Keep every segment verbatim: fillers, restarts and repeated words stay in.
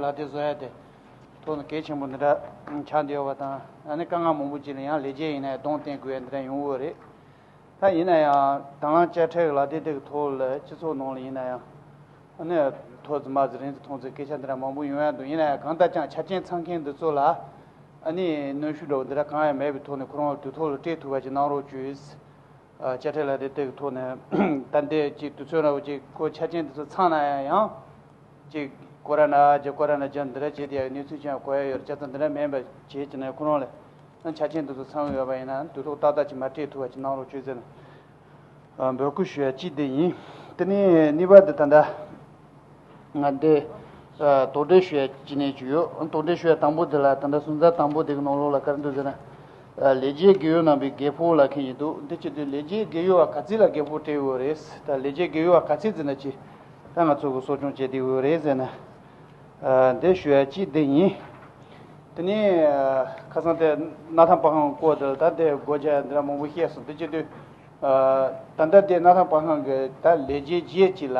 ལག་དེབ་བཟོ་ཡ་དེ་ཐོག་ནས་གལ་ཆེན་པོ་འདི་འདྲ་ཆགས་བསྡད་ཡོད་པ་དང་། ཨ་ནི་དཀའ་ངལ་མང་པོ་ཅིག་ལ་ཡང་ལས་བྱེད་ཡིན་ན་ཡང་གདོང་བསྟན་དགོས་ཡ་འདི་འདྲ་ཡོང་གི་ཡོད་རེད། ད་ཡིན་ན་ཡང་དང་བླངས་དཔྱ་ཁྲལ་གྱི་ལག་དེབ་དེ་གི་ཐོག་ལ་སྤྱི་ཚོགས་ནང་ལ་ཡིན་ན་ཡང་ཨ་ནི་ཐོག་ཙམ་མ་ཟིག་རིང་ཙམ་ཐུང་ཙམ་སྐད་ཆ་འདི་འདྲ་མང་པོ་ཡོང་ཡ་འདུག་ཡིན་ན་ཡང་གང་ལྟར་ཀྱང་ཆ་རྐྱེན་ཚང་མཁན་འདི་ཚོ་ལ་ཨ་ནི་གནོན་ཤུགས་འདྲ་བོ་འདི་འདྲ་གང་ཡང་མེད་པའི་ཐོག་ནས་ཁོ་རང་ལ་དུས་ཐོག་ལ་སྤྲད་ཐུབ་པ་ཅིག་གནང་རོགས་བྱོས། ཨ། དཔྱ་ཁྲལ་ལག་དེབ་དེ་གི་ཐོག་ནས་ད་འདི་ཅིག་དུས་ཚོད་འདྲ་བོ་ཅིག་ཁོ་ཆ་རྐྱེན་དེ་ཚོ་ཚང་ན་ཡང་ཡང་ཅིག་ཀོ་ར་ན་རྒྱ་ཀོ་ར་ན་རྒྱ་འདི་འདྲ་བྱས་ཏེ་ཡང་གནས་ཚུལ་ཅིག་ཡང་གོ་ཡ་ཡོད་རེད། བྱས་ཙང་འདི་འདྲ་མིན་པ་བྱས་ཀྱི་ན་ཁོ་རང་ལ་ཆ་རྐྱེན་དེ་ཚོ་ཚང་ཡོད་པ་ཡིན་ན་དུས་ཐོག་ཏག་ཏག་ཅིག་མར་སྤྲད་ཐུབ་པ་ཅིག་གནང་རོགས་བྱོས་ཟེར་ནས་འབོད་སྐུལ་ཞུ་ཡ་གཅིག་དེ་ཡིན། དེ་ནས་གཉིས་པ་དེ་ད་ལྟ། ང་འདི་ཨ་དོགས་འདྲི་ཞུ་ཡ་གཅིག་ནས་ཅིག་ཡོད། དོགས་འདྲི་ཞུ་ཡ་དང་པོ་དེ་ལ་ད་ལྟ་གཟུངས་གསར་དང་པོ་དེ་གི་ནང་ལོགས་ལ་ག་རེ་འདུག་ཟེར་ན། ཨ་ལས་བྱེད་རྒས་ཡོལ་རྣམ་པའི་རྒད་པོ་ལབ་མཁན་ཡིན་འདུག་འདི་བྱེད་དུས་ལས་བྱེད་རྒས་ཡོལ་བ་ག་ཚོད་ལ་རྒད་པོ་སྤྲད་ཡོད་རེད། ད་ལས་བྱེད་རྒས་ཡོལ་བ་ག་ཚོད་ཟེར་ན་ཅི། ད་ང་ཚོ་གི་གསོ་སྐྱོང་བྱས་བསྡད་ཡོད་རེད་ཟེར་ན། ཨ་འདི་ཞུ་ཡ་གཅིག་འདི་ཡིན། དེ་ནས་ཨ་ཁ་སང་དེ་སྣར་ཐང་སྤང་ཁང་སྐོར་དེ་ལ་ད་དེ་སྒོ་རྒྱག་ཡ་འདི་འདྲ་མང་པོ་བཤད་སོང་། དེ་བྱེད་དུས། ཨ་ད་ལྟ་དེ་སྣར་ཐང་སྤང་ཁང་གི་ད་ལས་བྱེད་བརྒྱད་ཅིག་ལ་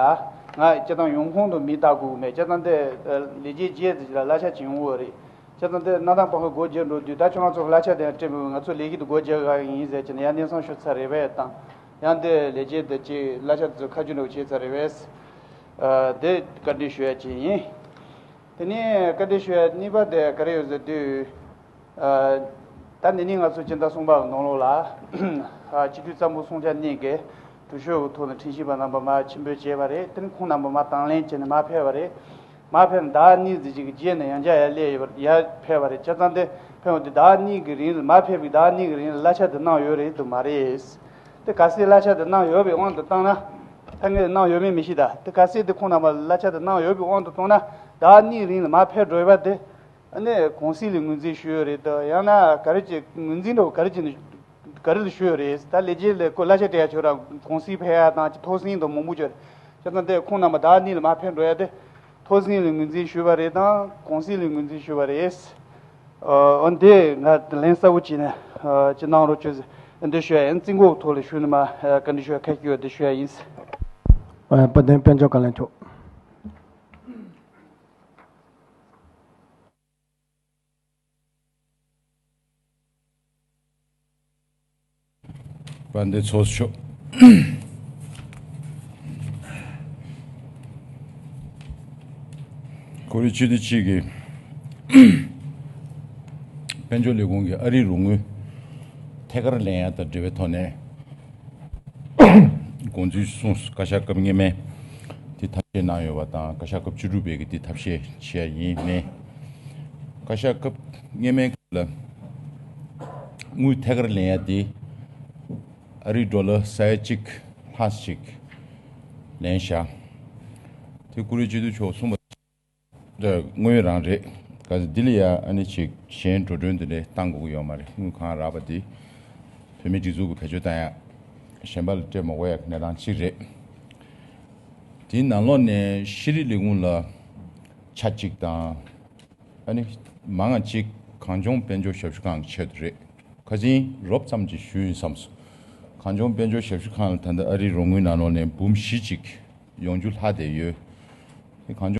ང་སྤྱིར་བཏང་ཡོང་ཁུངས་དང་མིང་བཏགས་དགོས་ཀྱི་མེད། སྤྱིར་བཏང་དེ་ཨ་ལས་བྱེད་བརྒྱད་ཅིག་ལ་གླ་ཆ་ཅིག་ཡོང་གི་ཡོད་རེད། སྤྱིར་བཏང་དེ་སྣར་ཐང་སྤང་ཁང་སྒོ་རྒྱག་འགྲོ་དུས་ད་ཁྱོད་རང་ཚོ་གླ་ཆ་དེ་ཡང་སྤྲད་མི་དགོས། ང་ཚོ་ལས་ཀྱི་དུ་སྒོ་རྒྱག་ག་ཡིན་ཟེར་གྱི་ནས་ཡང་གནས་ཚང་ཞུ་ཚར་རེད་པས་དང་། ཡང་དེ་ལས་བྱེད་དེ་ཅིག་གླ་ཆ་དེ་ཚོ་ཁ་རྒྱུན་འགྲོ་བྱས་ཚར་རེད་པས། ཨ་དེ་བཀའ་འདྲི་ཞུ་ཡ་ཅིག་ཡིན། དེ་ནས་བཀའ་འདྲི་ཞུ་ཡ་གཉིས་པ་དེ་ག་རེ་ཡོད་ཟེར་དུས། ཨ་ད་ནི་ནི་ང་ཚོ་སྤྱི་ཟླ་གསུམ་པ་གི་ནང་ལོགས་ལ་ཨ་སྤྱི་འཐུས་གཙང་པོ་སྲུང་བྱ་གཉིས་ཀྱི་གྲོས་ཆོད་ཀྱི་ཐོག་ནས་ཁྲིམས་ཞིབ་པ་རྣམ་པ་མར་ཆེན་པོས་བྱས་པ་རེད། དེ་ནི་ཁོང་རྣམ་པ་མར་དང་ལེན་བྱས་ནས་མར་ཕེབས་པ་རེད། མར་ཕེབས་ནས་ཟླ་བ་གཉིས་ཙམ་ཅིག་གི་རྗེས་ནས་ཡང་བསྐྱར་ཡར་སླེབས་ཡོད་པ། ཡར་ཕེབས་པ་རེད། བྱས་ཙང་དེ་ཕེབས་འོང་དུས་ཟླ་བ་གཉིས་ཀྱི་རིང་ལ། མར་ཕེབས་པའི་ཟླ་བ་གཉིས་ཀྱི་རིང་ལ་གླ་ཆ་དེ་གནང་ཡོད་རེད་དམ་མ་རེད། དེ་གལ་སྲིད་གླ་ཆ་དེ་གནང་ཡོད་པའི་དབང་དུ་བཏང་ན། ད་ངས་གནང་ཡོད་མེད་མི་ཤེས། ད་དེ་གལ་སྲིད་དེ་ཁོང་རྣམ་པ་གླ་ཆ་དེ་གནང་ཡོད་པའི་དབང་དུ་བཏང་ན། ཟླ་བ་གཉིས་རིང་ལ་མར་ཕེབས་འགྲོ་ཡོད་པ་དེ། ཨ་ནི་གུང་སེང་ལ་ངོས་འཛིན་ཞུས་ཡོད་རེད་དམ། ཡང་ན་ག་རེ་ཅིག་ངོས་འཛིན་འདྲ་བོ་ག་རེ་ཅིག་ནས་ག་རེ་ལ་ཞུས་ཡོད་རེད། ད་ལས་བྱེད་ལ་ཁོ་གླ་ཆ་སྤྲད་ཡ་ཆོག་ར། གུང་སེང་ཕེབས་ཡ་དང་ཐོག་སེང་དང་མང་པོ་ཅིག་ཡོད་རེད། བྱས་ཙང་དེ་ཁོང་རྣམ་པ་ཟླ་བ་གཉིས་ལ་མར་ཕེབས་འགྲོ་ཡ་དེ། ཐོག་སེང་ལ་ངོས་འཛིན་ཞུས་པ་རེད་དམ་གུང་སེང་ལ་ངོས་འཛིན་ཞུས་པ་རེད། ཨ་འདི་ང་ལན་གསལ་པོ་བྱས་ནས་ཅིག་གནང་རོགས་བྱོས་ཟེར། འདི་ཞུ་ཡ་ཡིན། རྩིས་འགོ་ཐོག་ལ་ཞུས་ནས་མར་བཀའ་འདྲི་ཞུ་ཡ་ཁ་ཤས་ཡོད། འདི་ཞུ་ཡ་ཡིན། ཨ་དཔལ་ལྡན་དཔལ་འབྱོར་བཀའ་བློན་མཆོག་དཔལ་ལྡན་ཚོགས་གཙོ་མཆོག་ཁོ་རེ་སྤྱི་འཐུས་གཅིག་གིས་དཔལ་འབྱོར་ལས་ཁུངས་ཀྱི་ཨ་རིའི་རོགས་དངུལ་ཐད་ཀར་ལེན་ཡ་དང་འབྲེལ་བའི་ཐོག་ནས། དགོངས་ཚུལ་གསུངས། བཀའ་ཤག་སྐབས་སྔོན་མའི་དེ་ཐབས་ཤེས་གནང་ཡོད་པ་དང་། བཀའ་ཤག་སྐབས་བཅུ་དྲུག་པའི་གི་དེ་ཐབས་ཤེས་བྱས་ཡིན་མིན། བཀའ་ཤག་སྐབས་སྔོན་མའི་སྐབས་ལ་དངུལ་ཐད་ཀར་ལེན་ཡ་དེ་ཨ་རིའི་ཌོ་ལར་ས་ཡ་གཅིག་ལྷག་ཅིག་ལེན་བཞག་དེ་ཁོ་རེ་སྤྱི་འཐུས་མཆོག་གསུངས་པ། དངུལ་རང་རེད། ག་ཚོད་འདི་ལ་ཡ་ཨ་ནི་ཅིག་གཞན་འགྲོ་གྲོན་འདི་འདྲ་བཏང་དགོས་ཀྱི་ཡོད་མ་རེད། དངུལ་གང་རག་པ་དེ་བོད་མིའི་སྒྲིག་འཛུགས་ཀྱི་བེད་སྤྱོད་བཏང་ཡ། གཞན་པ་ལ་སྤྲད་མ་དགོས་ཡ་གི་གནས་སྟངས་གཅིག་རེད། དེའི་ནང་ལོགས་ནས་ཤེས་རིག་ལས་ཁུངས་ལ་ཆ་གཅིག་དང་། ཨ་ནི་མང་ང་གཅིག་གངས་ལྗོངས་དཔལ་འབྱོར་ཞབས་ཞུ་ཁང་གི་ཆེད་དུ་རེད། ཁ་སང་རོབ་ཙམ་ཅིག་ཞུས་ཡིན་བསམས་སོང་། གངས་ལྗོངས་དཔལ་འབྱོར་ཞབས་ཞུ་ཁང་ལ་ད་ལྟ་ཨ་རིའི་རོགས་དངུལ་ནང་ལོགས་ནས་འབུམ་བཞི་གཅིག་ཡོང་རྒྱུ་ལྷག་བསྡད་ཡོད། དེ་གངས་ལྗོངས་